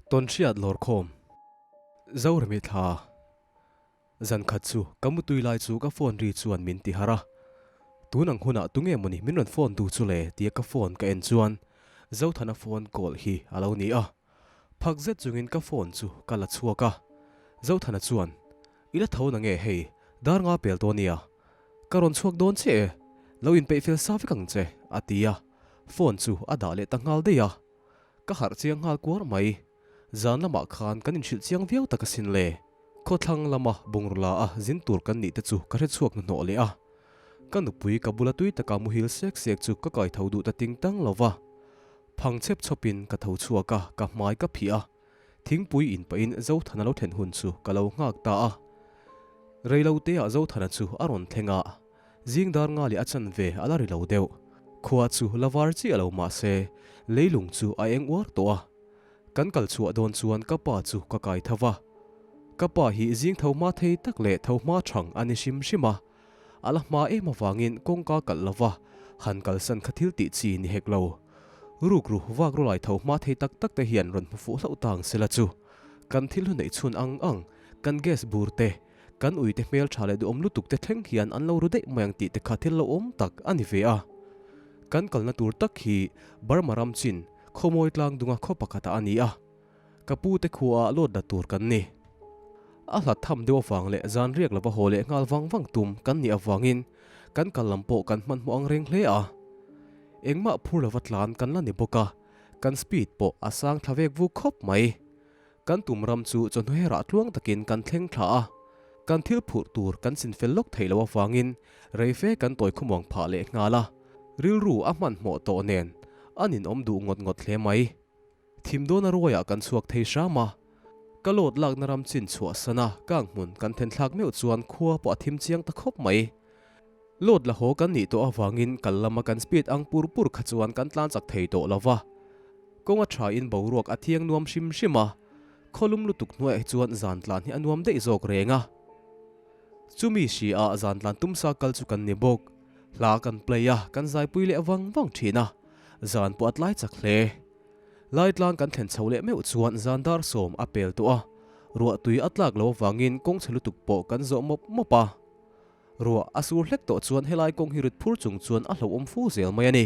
Tawnhriat lawrkhawm Zoremi thla zan khat chu ka mutui lai chu ka phone ri chuan min ti harh a, tun ang hunah tunge mawni min rawn phone duh chu le tia ka phone ka en chuan Zothana phone call hi a lo ni a, phak zet chungin ka phone chu ka la chhuak a, Zothana chuan I la tho na nge hei, dar nga pel tawh nia, ka rawn chhuak dawn che e, lo inpeih fel sa vek ang che a ti a, phone chu a dah leh ta nghal daih a. Ka harh chiang nghal kuar mai. Zan lamah khan kan inhrilh chiang viau tak asin le. Khawthlang lama bungraw la a zin tur kan nih te chu ka hre chhuak hnuhnawh leh a. Ka nupui ka bula tui taka muhil sek sek chu ka kai tho duh ta ting tang lo va. Phang chep chawpin ka tho chhuak a, ka hmai ka phih a. Thingpui in pahin Zothana lo thlen hun chu ka lo nghak ta a. Reiloteah Zothana chu a rawn thleng a. Zing dar nga leh a chanve a la ri lo deuh. Khua chu la var chiah lo mah se, leilung chu a eng uar tawh a. Kan kal chhuah dawn chuan ka pa chu ka kai tho va. Ka pa hi zing tho hma thei tak leh tho hma thang a ni hrim hrim a. A la hma em avangin kawngka kalh lo va, han kalsan kha thil tih chi ni hek lo. Rukru vak rawlai tho hma thei tak tak te hian rawn hmu fuh hlauh tang sela chu. Kan thil hlu neih chhun ang ang, kan gas bur te, Kan uite hmel tha leh duhawm lutuk te thleng hian an lo ru daih mai ang tih te kha thil lo awm tak a ni ve a. Kan kalna tur tak hi Burma ram chin Khawmawi tlang dunga khaw pakhatah a ni a. Ka pu te khuaah load la tur kan ni. A hlat tham deuh avang leh zan riak lova haw leh nghal vang vang tum kan nih avangin kan kal lam pawh kan hmanhmawh ang reng hle a. Engmah phur lova tlan kan la ni bawk a, kan speed pawh a sang thla vek vuk khawp mai. Kan tum ram chu chawhnu herah tluang takin kan thleng thla a, kan thil phurh tur kan sin fel lawk theih loh avangin reife kan tawi khawmuang phah leh nghal a, rilru a hmanhmawh tawh nen a ninawm duh ngawt ngawt hle mai. Thim dawna ruaiah kan chhuak thei hram a, ka lawt lakna ram chin chhuah sana kang hmun kan then thlak meuh chuan khua pawh a thim chiang ta khawp mai. Lawt la haw kan nih tawh avangin kal lama kan speed ang pur pur kha chuan kan tlan chak thei tawh lo va. Kawng a tha in boruak a thiang nuam hrim hrim a, khawlum lutuk hnuaiah hi chuan zan tlan hi a nuam daih zawk reng a. Chumi hri ah zan tlan tumsa kal chu kan ni bawk. Hla kan play a, kan zaipui leh vang vang thin a, zan pawh a tlai chak hle. Lai tlang kan thlen chho leh meuh chuan zan dar sawm a pel tawh a, ruah tui a tlak lo avangin kawng chhe lutuk pawh kan zawh mawp mawp a. Ruah a sur hlek tawh chuan helai kawng hi rit phur chung chuan a hlauhawm fu zel mai a ni.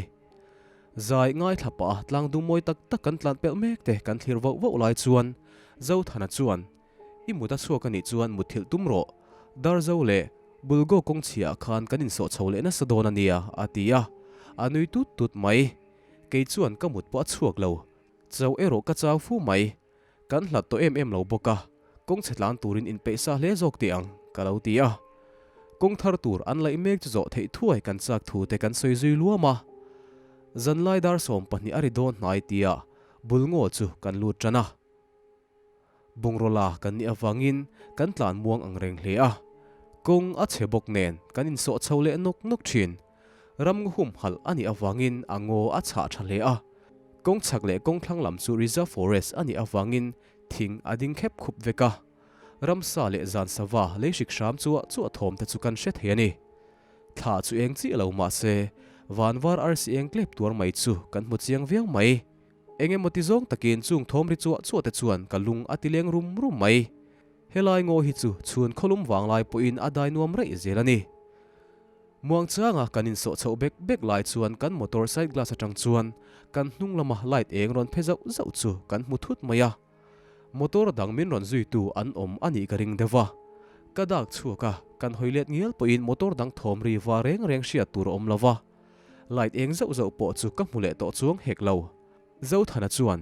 Zai ngaithla pah a tlang dum mawi tak tak kan tlan pelh mek te kan thlir vauh vauh lai chuan Zothana chuan, I mut a chhuak a nih chuan mutthilh tum rawh, Darzo leh Bulgo kawng chhia ah khan kan insawh chho leh nasa dawn a nia, a ti a, a nui tut tut mai. Kei chuan ka mut pawh a chhuak lo, chau erawh ka chau fu mai. Kan hlat tawh em em lo bawk a, kawng chhe tlan turin inpeih sa hle zawk teh ang, ka lo ti a. Kawng thar tur an laih mek chu zawh theih thuai kan chak thu te kan sawi zui luam a. Zanlai dar 12 a ri dawn hnai tia bul ngaw chu kan lut tan a. Bungraw la kan nih avangin kan tlan muang ang reng hle a. Kawng a chhe bawk nen kan insawh chho leh nawk nawk thin. Ramngaw humhalh a nih avangin a ngaw a chhah tha hle a. Kawng chhak leh kawng thlang lam chu reserve forest a nih avangin thing a ding khep khup vek a. Ramsa leh zan sava lei hrik hram chuah chuah thawm te chu kan hre thei a ni. Thla chu eng chiah lo mah se, van var arsi eng tlep tuar mai chu kan hmu chiang viau mai. Eng emaw ti zawng takin chung thawm ri chuah chuah te chuan ka lung a ti leng rum rum mai. Helai ngaw hi chu chhun khawlum vanglai pawhin a dai nuam raih zel a ni. Muangchanga kan insawh chhoh bek bek lai chuan kan motor side glass atang chuan kan hnung lama light eng rawn phe zauh zauh chu kan hmu thut mai a. Motor dang min rawn zuitu an awm a nih ka ring deuh a. Ka dak chhuak a, kan hawi let ngial pawhin motor dang thawm ri va reng reng hriat tur a awm lo va. Light eng zauh zauh pawh chu ka hmu leh tawh chuang hek lo. Zothana chuan,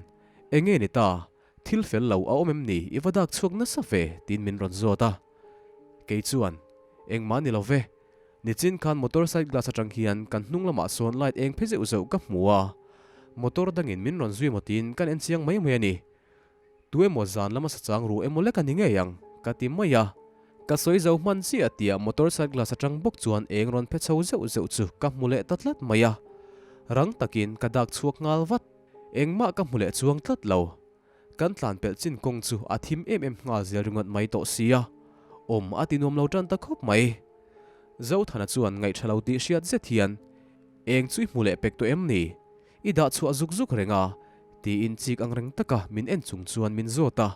Enge ni ta? Thil fel lo a awm em ni? I va dak chhuak nasa ve? tiin min rawn zawt a. Kei chuan, Engmah ni lo ve. Nichin khan motor side glass atang hian kan hnung lamah sawn light eng phe zeuh zeuh ka hmu a, motor dangin min rawn zui maw tiin kan en chiang mai mai a ni. Tu emaw zan lama sa chang ru emaw lek a ni ngei ang, ka ti mai a. Ka sawi zo hman chiah tia motor side glass atang bawk chuan eng rawn phe chho zeuh zeuh chu ka hmu leh ta tlat mai a. Rang takin ka dak chhuak nghal vat. Engmah ka hmu leh chuang tlat lo. Kan tlan pelh chin kawng chu a thim em em nghal zel ringawt mai tawh sia, awm a ti nuam lo tan ta khawp mai. Zothana chuan ngaihṭha lo tih hriat zet hian, Eng chu i hmu leh pek tawh em ni? I dah chhuah zuk zuk reng a, Tiin chik angreng taka min en chung chuan min zawt a.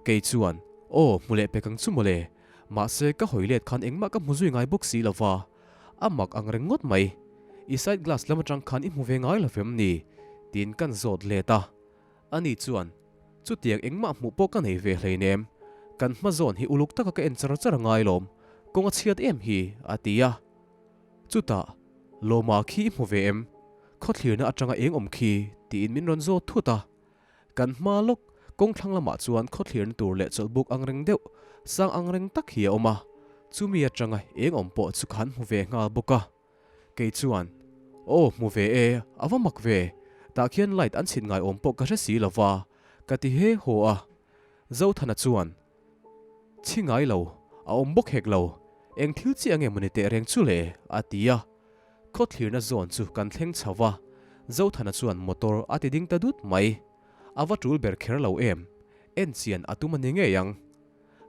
Kei chuan, Aw, hmu leh pek ang chu mawle. Mahse, ka hawi let khan engmah ka hmu zui ngai bawk si lo va. A mak angreng ngawt mai. I side glass lam atang khan i hmu ve ngai lo vem ni? Tiin kan zawt let a. Ani chuan, Chutiang engmah hmuh pawh ka nei ve hleinem. Kan hma zawn hi uluk taka ka en char char a ngai lawm. Kawng a chhiat em hi, a ti a. Chutah, Lawma khi i hmu ve em? Khawthlirna atanga eng awm khi? tiin min rawn zawt thut a. Kan hma lawk, kawng thlang lamah chuan khawthlirna tur leh chawlhbuk angreng deuh, sang angreng tak hi a awm a. Chumi atanga eng awm pawh chu ka han hmu ve nghal bawk a. Kei chuan, Aw, hmu ve e, a va mak ve, tah khian light an chhit ngai awm pawh ka hre si lo va, ka ti he haw a. Zothana chuan, Chhi ngai lo, a awm bawk hek lo, eng thil chiah nge mawni teh reng chu le? a ti a. Khawthlirna zawn chu kan thleng chho va, Zothana chuan motor a ti ding ta dut mai. A va tul ber kher lo em, en chian a tum a ni ngei ang.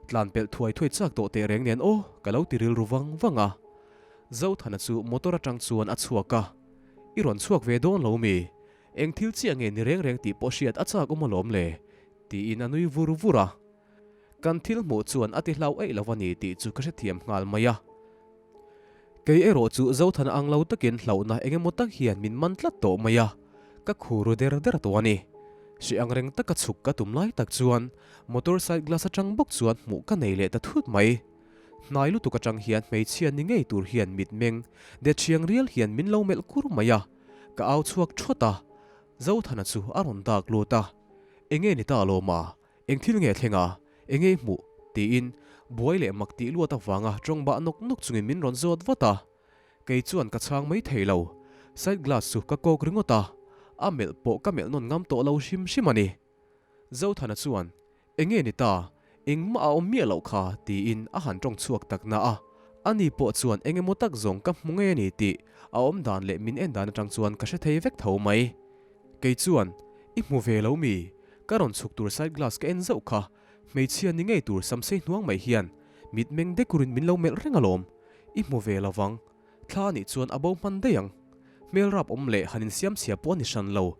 Tlan pelh thuai thuai chak tawh teh reng nen aw, ka lo ti rilru vang vang a. Zothana chu motor atang chuan a chhuak a, I rawn chhuak ve dawn lo mi? Eng thil chiah nge ni reng reng tih pawh hriat a chak awm alawm le, tiin a nui vur vur a. Kan thil hmuh chuan a ti hlau eih lo a ni tih chu ka hrethiam nghal mai a. Kei erawh chu Zothana ang lo takin hlauhna eng emaw tak hian min man tlat tawh mai a, ka khu ru der der tawh a ni. Hre ang reng taka chhuk ka tum lai tak chuan motor side glass atang bawk chuan hmuh ka nei leh ta thut mai. Hnai lutuk atang hian hmeichhia ni ngei tur hian mitmeng de thiang rial hian min lo melh kur mai a, ka au chhuak thawt a, Zothana chu a rawn dak lut a, Enge ni ta alawm a? Eng thil nge thleng a? Enge i hmuh? tiin buai leh mak tih luat avanga tawng bah nawk nawk chungin min rawn zawt vat a. Kei chuan ka chhang mai thei lo. Side glass chu ka kawk ringawt a, a melh pawh ka melh nawn ngam tawh lo hrim hrim a ni. Zothana chuan, Enge ni ta? Engmah a awm miah loh kha, tiin a han tawng chhuak tak na a. Ani pawh chuan eng emaw tak zawng ka hmu ngei a ni tih a awm dan leh min en dan atang chuan ka hre thei vek tho mai. Kei chuan, I hmu ve lo mi? Ka rawn chhuk tur side glass ka en zauh kha, hmeichhia ni ngei tur samsei hnuang mai hian mitmeng dekurin min lo melh reng alawm. I hmu ve lo vang. Thla anih chuan a bo hman daih ang. Hmel rap awm leh han insiam chhia pawh a ni hran lo.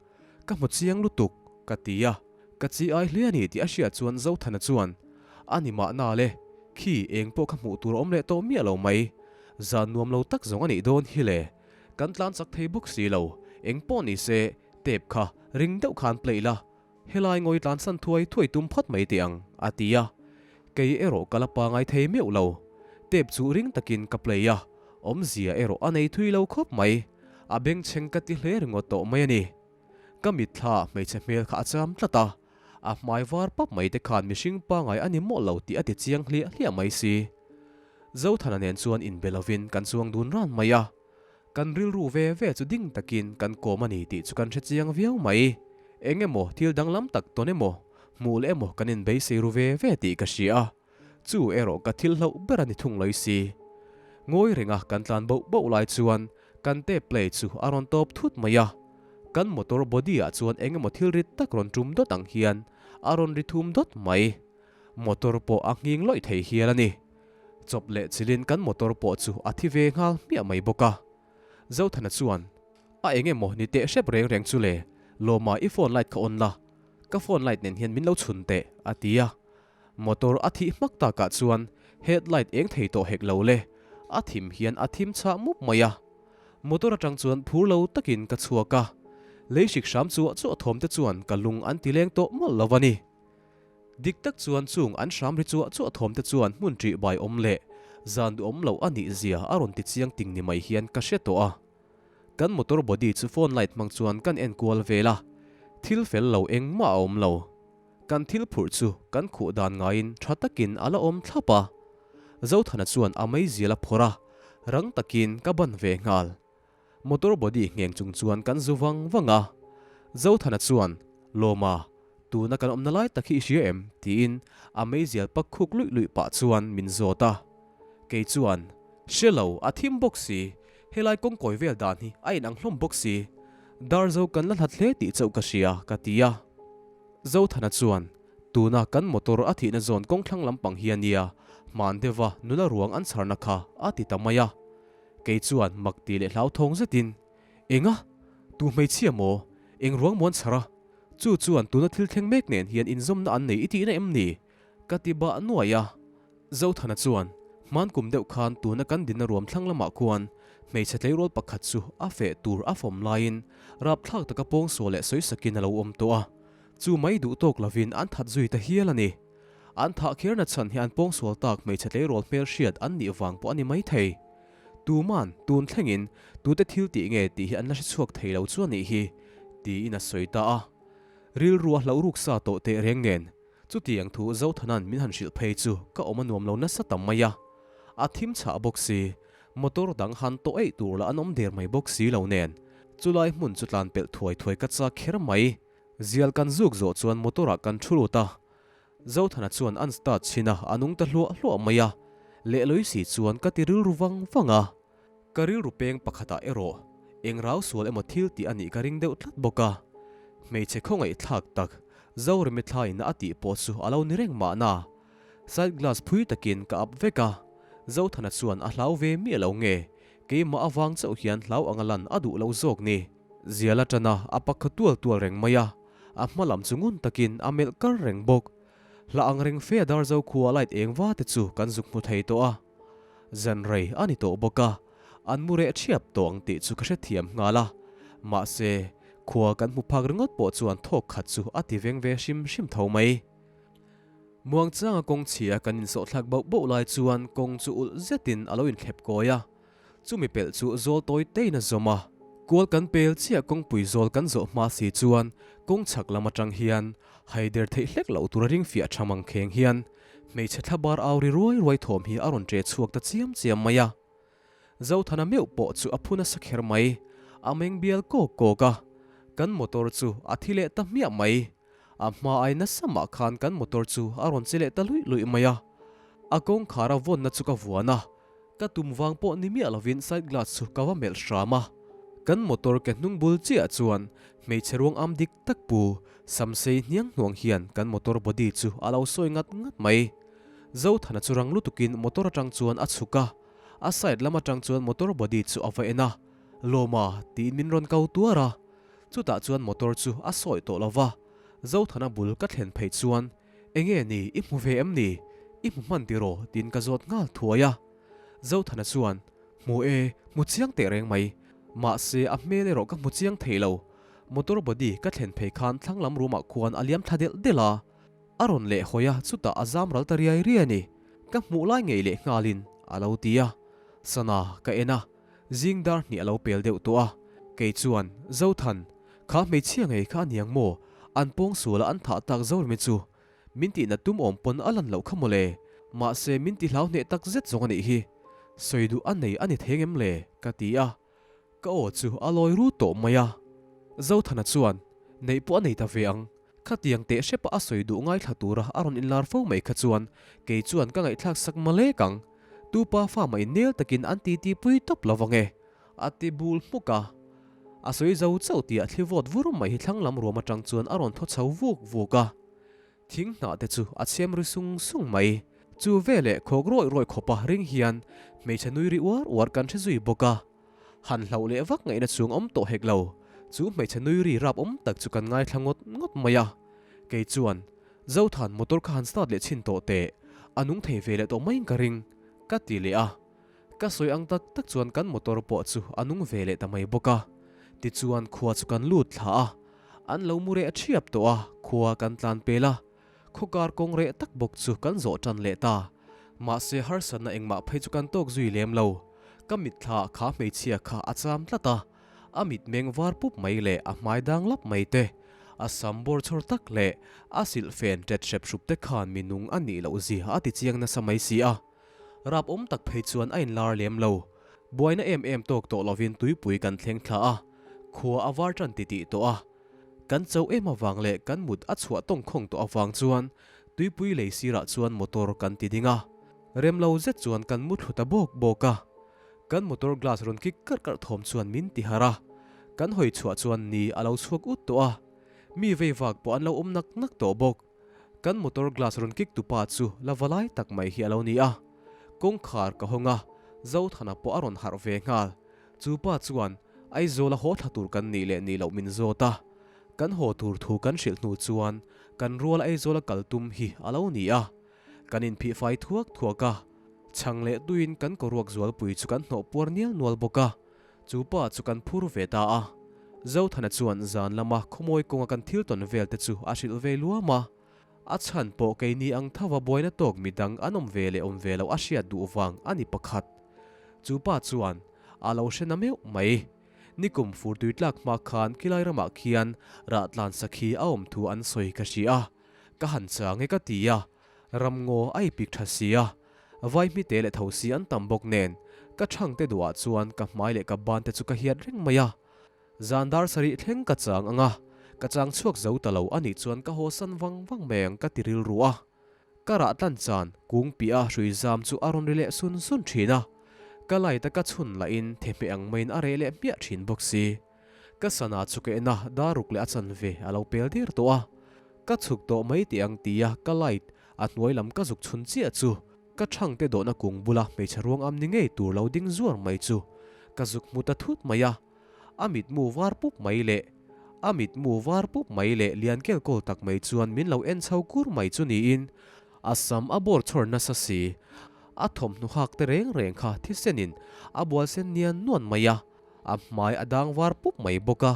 Ka hmu chiang lutuk, ka ti a. Ka chi ai hle a ni tih a hriat chuan Zothana chuan, A ni mahna le, khi eng pawh kha hmuh tur a awm leh tawh miah lo mai. Zan nuam lo tak zawng a nih dawn hi le. Kan tlan chak thei bawk si lo, eng pawh ni se, tape kha ring deuh khan play la, helai ngawi tlan san thuai thuai tum phawt mai teh ang, a ti a. Kei erawh ka la pangai thei meuh lo. Tape chu ring takin ka play a, awmzia erawh a nei thui lo khawp mai. A bengchheng ka ti hle ringawt tawh mai a ni. Ka mitthla hmeichhe hmel kha a cham tlat a, a hmai var pap mai te khan mihring pangai a ni mawlh lo tih a ti chiang hliah hliah mai si. Zothana nen chuan inbe lovin kan chuang dun ran mai a, kan rilru ve ve chu ding takin kan kawm a ni tih chu kan hre chiang viau mai. Eng emaw thil danglam tak tawn emaw, hmuh leh emaw kan inbeisei ru ve ve tih ka hria a, chu erawh ka thil hlauh ber a ni thung lawi si. Ngawi renga kan tlan boh boh lai chuan kan tape play chu a rawn tawp thut mai a, kan motor body ah chuan eng emaw thil rit tak rawn tum dawt ang hian a rawn ri thum dawt mai. Motor pawh a nghing lawih thei hial a ni. Chawp leh chilin kan motor pawh chu a thi ve nghal hmiah mai bawk a. Zothana chuan, A eng emaw ni teh hrep reng reng chu le, Lawma i phone light kha on la, ka phone light nen hian min lo chhun teh, a ti a. Motor a thih hmak takah chuan head light eng thei tawh hek lo le, a thim hian a thim chhah mup mai a. Motor atang chuan phur lo takin ka chhuak a, lei hrik hram chuah chuah thawm te chuan ka lung an ti leng tawh mawlh lo a ni. Dik tak chuan chung an hram ri chuah chuah thawm te chuan hmun ṭih bai awm leh zan duhawm loh a nih zia a rawn ti chiang ting ni mai hian ka hre tawh a. Kan motor body chu phone light hmang chuan kan en kual vel a, thil fel lo engmah a awm lo. Kan thil phurh chu kan khuh dan ngaiin ṭha takin a la awm thlap a. Zothana chuan a meizial a phawrh a, rang takin ka ban ve nghal. Motor body ngheng chung chuan kan zu vang vang a. Zothana chuan, Lawma, tuna kan awmna lai tak hi i hria em? tiin a meizial pak khuk luih luih pah chuan min zawt a. Kei chuan, Hre lo, a thim bawk si, helai kawngkawi vel dan hi a inang hlawm bawk si. Darzo kan la hlat hle tih chauh ka hria, ka ti a. Zothana chuan, Tuna kan motor a thihna zawn kawngthlang lampang hi a nia, hman deuha nula ruang an chharna kha a ti ta mai a. Kei chuan mak ti leh hlauthawng zetin, Enga? Tu hmeichhia maw? Eng ruang maw an chhar a? Chu chuan tuna thil thleng mek nen hian inzawmna an nei i tihna em ni? Ka ti bah nuai a. Zothana chuan, Hman kum deuh khan tuna kan dinna ruam thlang lamah khuan hmeichhe tleirawl pakhat chu a feh tur a fawm laiin rapthlak taka pawngsual leh sawisakin a lo awm tawh a. Chu mai duh tawk lovin an that zui ta hial a ni. An thah kherna chhan hi an pawngsual tak hmeichhe tleirawl hmelhriat an nih vang pawh a ni maithei. Tuman, tun thlengin tute thil tih nge tih hi an la hre chhuak thei lo chu a nih hi, tiin a sawi ta a. Rilru a hlauh ruk sa tawh teh reng nen, chutiang thu Zothanan min han hrilh phei chu ka awm a nuam lo nasa tam mai a. A thim chhah bawk si, motor dang han tawh eih tur lah an awm der mai bawk si lo nen, chulai hmun chu tlan pelh thuai thuai ka chak kher mai. Zial kan zuk zawh chuan motor ah kan thu lut a, Zothana chuan an start chhin a, a nung ta hluah hluah mai a, lehlawi si chuan ka ti rilru vang vang a. Ka rilru peng pakhatah erawh eng rau sual emaw thil tih a nih ka ring deuh tlat bawk a. Hmeichhe khawngaih thlak tak Zoremi thlaiin a tih pawh chu a lo ni reng mahna. Side glass phui takin ka up vek a, Zothana chuan a hlau ve miah lo nge, keimah avang chauh hian hlau anga lan a duh lo zawk ni. Zial atana a pakha tual tual reng mai a. A hma lam chu ngun takin a melh kar reng bawk. Hla ang reng fe a Darzo khua light eng va te chu kan zuk hmu thei tawh a. Zan rei a ni tawh bawk a, an mu reh thiap tawh ang tih chu ka hrethiam nghal a. Mahse, khua kan hmu phak ringawt pawh chuan thawk khat chu a ti veng ve hrim hrim tho mai. Muangchanga kawng chhia kan insawhthlak bauh bauh lai chuan kawng chu ulh zetin a lo inthlep kawi a. Chumi pelh chu zawl tawi tein a zawm a, kual kan pel chiah kawngpui zawl kan zawh hma si chuan kawng chhak lam atang hian haider theih hlek loh tura ring fiah tha mang kheng hian hmeichhe thlabar au ri ruai ruai thawm hi a rawn ṭe chhuak ta chiam chiam mai a. Zothana meuh pawh chu a phu nasa kher mai, a meng bial kawk kawk a, kan motor chu a thi leh ta hmiah mai. A hma ai nasa mah khan kan motor chu a rawn che leh ta luih luih mai a, a kawngkhar a vawnna chu ka vuan a, Ka tum vang pawh ni miah lovin side glass chu ka va melh hram a. Kan motor ke hnung bul chiah chuan hmeichhe ruang am dik tak pu Samsei hniang hnuang hian kan motor body chu a lo sawi ngat ngat mai. Zothana chu rang lutukin motor atang chuan a chhuk a, a side lam atang chuan motor body chu a va en a, Lawma tiin min rawn kau tuar a. Chutah chuan motor chu a sawi tawh lo va, Zothana bul ka thlen phei chuan Enge ni, i hmu ve em ni? I hmu hman tiraw? tiin ka zawt nghal thuai a. Zothana chuan, Hmu e, hmu chiang teh reng mai. Mahse, a hmel erawh ka hmu chiang thei lo. Motor body ka thlen phei khan thlang lam room-ah khuan a liam thla delh delh a. A rawn leh hawi a, chutah a zam ral ta riai riai a ni. Ka hmuh lai ngei leh nghalin a lo ti a. Sana ka en a, zing dar hnih a lo pel deuh tawh a. Kei chuan, Zothan, Kha hmeichhia ngei kha a niang maw? An pawng suala an thah tak Zoremi chu min tihna tum awm pawn a lan loh kha mawle. Mahse min ti hlau hneh tak zet zawng a nih hi. Sawi duh a nei a ni thei ngem le? ka ti a. Ka aw chu a lawi ru tawh mai a. Zothana chuan neih pawh a nei ta ve ang. Khatiang teh hrepa a sawi duh ngaithla tura a rawn inlar fo mai kha chuan kei chuan ka ngaihthlak sak malek ang. Tu pa fa mah in nel takin an titi pui tawp lo vang e. A ti bul hmuk a. A sawi zo chauh tih a thli vawt vur mai hi thlang lam ruam atang chuan a rawn thaw chho vuk vuk a. Thing hnah te chu a chhem ri sung sung mai. Chu veleh khawk rawih rawih khawpa ring hian hmeichhe nui ri uar uar kan hre zui bawk a. Han hlauh leh vak ngaihna chung awm tawh hek lo. Chu hmeichhe nui ri rap awm tak chu kan ngaithla ngawt ngawt mai a. Kei chuan, Zothan motor kha han start leh chhin tawh teh. A nung thei ve leh tawh maiin ka ring, ka ti leh a. Ka sawi ang tak tak chuan kan motor pawh chu a nung ve leh ta mai bawk a. Tichuan khua chu kan lut thla a, an lo mu reh thiap tawh a, khua kan tlan pel a. Khawkar kawng reh tak bawk chu kan zawh tan leh ta. Mahse harsatna engmah phei chu kan tawk zui lem lo. Ka mitthla kha hmeichhia kha a cham tlat a, a mitmeng var pup mai leh a hmai dang lap mai te, a sam bawr chhawr tak leh a silhfen tet hrep hrup te khan mi nung a nih loh zia a ti chiang nasa mai si a. Rap awm tak phei chuan a inlar lem lo. Buaina em em tawk tawh lovin tuipui kan thleng thla a, khua a var tan titih tawh a. Kan cho em avang leh kan mut a chhuah tawngkhawng tawh avang chuan tuipui lei sirah chuan motor kan ti ding a. Rem lo zet chuan kan mu thlu ta bawk bawk a. Kan motor glass rawn kik karh karh thawm chuan min ti harh a. Kan hawi chhuah chuan ni a lo chhuak ut tawh a. Mi vei vak pawh an lo awm nak nak tawh bawk. Kan motor glass rawn kick tu pa chu la va lai tak mai hi a lo ni a. Kawngkhar ka hawng a, Zothana pawh a rawn harh ve nghal. Chu pa chuan Aizawl a haw thla tur kan nih leh nih loh min zawt a. Kan haw tur thu kan hrilh hnu chuan kan rual Aizawl a kal tum hi a lo ni a. Kan inphih fai thuak thuak a, chhang leh tuiin kan kawruak zualpui chu kan hnawh puar nial nual bawk a, chu pa chu kan phur ve ta a. Zothana chuan zan lama khawmawi kawnga kan thil tawn vel te chu a hrilh ve luam a. A chhan pawh keini ang thova buaina tawk midang an awm ve leh awm ve loh a hriat duh vang a ni pakhat. Chu pa chuan a lo hre na meuh mai. Nikum fur tui tlak hma khan khilai ramah khian rah tlan sakhi a awm thu an sawi ka hria a, ka han chang e ka ti a, ramngaw a ipik tha si a, vai hmite leh tho si an tam bawk nen ka chhangte duhah chuan ka hmai leh ka ban te chu ka hiat reng mai a. Zan dar sarih thleng ka chang ang a, ka chang chhuak zo ta lo a nih chuan ka haw san vang vang mai ang ka ti rilru a. Ka rah tlan chan kung piah a hrui zam chu a rawn ri leh sun sun thin a, ka light a ka chhun lahin thehmeh ang maiin a reh leh hmiah thin bawk si. Ka sana chu ka en a, dar ruk leh a chanve a lo pel der tawh a. Ka chhuk tawh mai teh ang tia ka light a hnuai lam ka zuk chhun chiah chu ka chhangte dawhna kung bula hmeichhe ruang am ni ngei tur lo ding zuar mai chu ka zuk hmu ta thut mai a. A mitmu var pup mai leh A mitmu var pup mai leh lian kel kawl tak mai chuan min lo en chho kur mai chu niin a sam a bawr chhawr nasa si. A thawmhnaw hak te reng reng kha thisenin a bual sen nian nuan mai a, a hmai a dang var pup mai bawk a.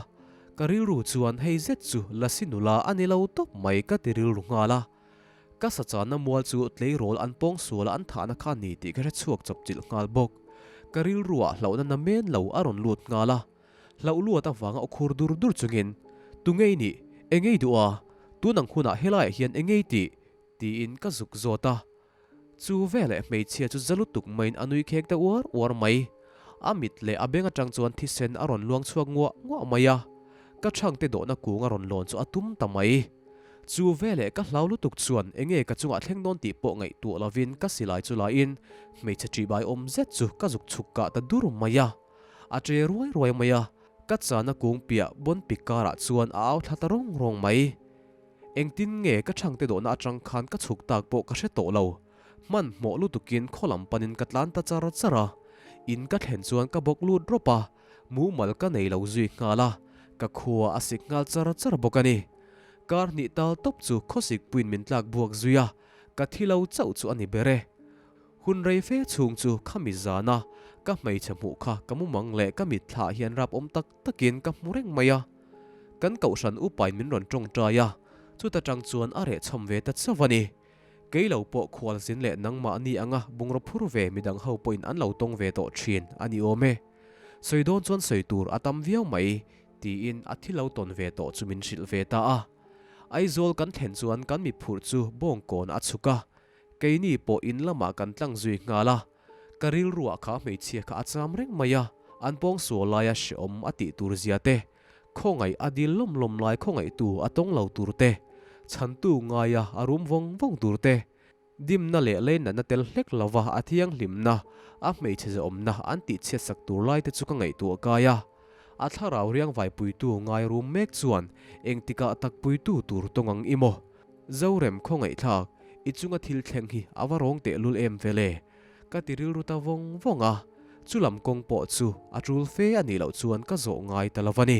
Ka rilru chuan hei zet chu Lasi nula a ni lo tawp mai ka ti rilru nghal a. Ka sachanna mual chu tleirawl an pawng suala an thahna kha a ni tih ka hre chhuak chawp chilh nghal bawk. Ka rilruah hlauhna na men lo a rawn lut nghal a. Hlauh luat avanga aw khur dur dur chungin, Tu ngei nih? Engei duh a? Tun ang hunah helaiah hian engei tih? tiin ka zuk zawt a. Chu veleh hmeichhia chu za lutuk maiin a nui khek ta uar uar mai. A mit leh a beng atang chuan thisen a rawn luang chhuak nguah nguah mai a. Ka chhangte dawhna kung a rawn lawn chu a tum ta mai. Chu veleh ka hlau lutuk chuan enge ka chungah thleng dawn tih pawh ngaihtuah lovin ka silai chu laiin hmeichhe ṭihbai awm zet chu ka zuk chhuk kah ta dur mai a. A ṭe ruai ruai mai a, ka chana kung piah bawn pik karah chuan a au thla ta rawng rawng mai. Engtin nge ka chhangte dawhna atang khan ka chhuk tak pawh ka hre tawh lo. Hmanhmawh lutukin khaw lam panin ka tlan ta char char a. In ka thlen chuan ka bawk lut rawp a, mumal ka nei lo zui nghal a, ka khua a sik nghal char char bawk a ni. Kar hnih tal tawp chu khawsik puiin min tlak buak zui a, ka thi lo chauh chu a ni ber e. Hun rei fe chhung chu khami zana ka hmeichhe hmuh kha ka mumang leh ka mitthla hian rap awm tak takin ka hmu reng mai a. Kan kohhran upain min rawn tawngtai a, chuta tang chuan a reh chhawm ve ta chauh a ni. Kei lo pawh khualzin leh nangmahni anga bungraw phur ve midang ho pawhin an lo tawng ve tawh thin a ni awm e. Sawi dawn chuan sawi tur a tam viau mai, tiin a thi lo tawn ve tawh chu min hrilh ve ta a. Aizawl kan thlen chuan kan mi phurh chu bawngkawn a chhuk a, keini pawh in lamah kan tlang zui nghal a. Ka rilruah kha hmeichhia kha a cham reng mai a, an pawngsual laia hrehawm a tih tur zia te, khawngaih a dil lawm lawm lai khawngaihtu a tawng lo tur te, chhantu ngaia a rum vawng vawng tur te, Dimna leh leinatna tel hlek lova a thianghlimna, a hmeichhe zahawmna an tihchhiat sak tur lai te chu ka ngaihtuah kai a. A thlarau riangvaipuitu ngai rum mek chuan engtikah tak puitu tur tawng ang i maw? Zorem khawngaihthlak, i chunga thil thleng hi a va rawng tehlul em ve le? Ka ti rilru ta vawng vawng a, chu lam kawng pawh chu a tul fe a nih loh chuan ka zawh ngai ta lo a ni.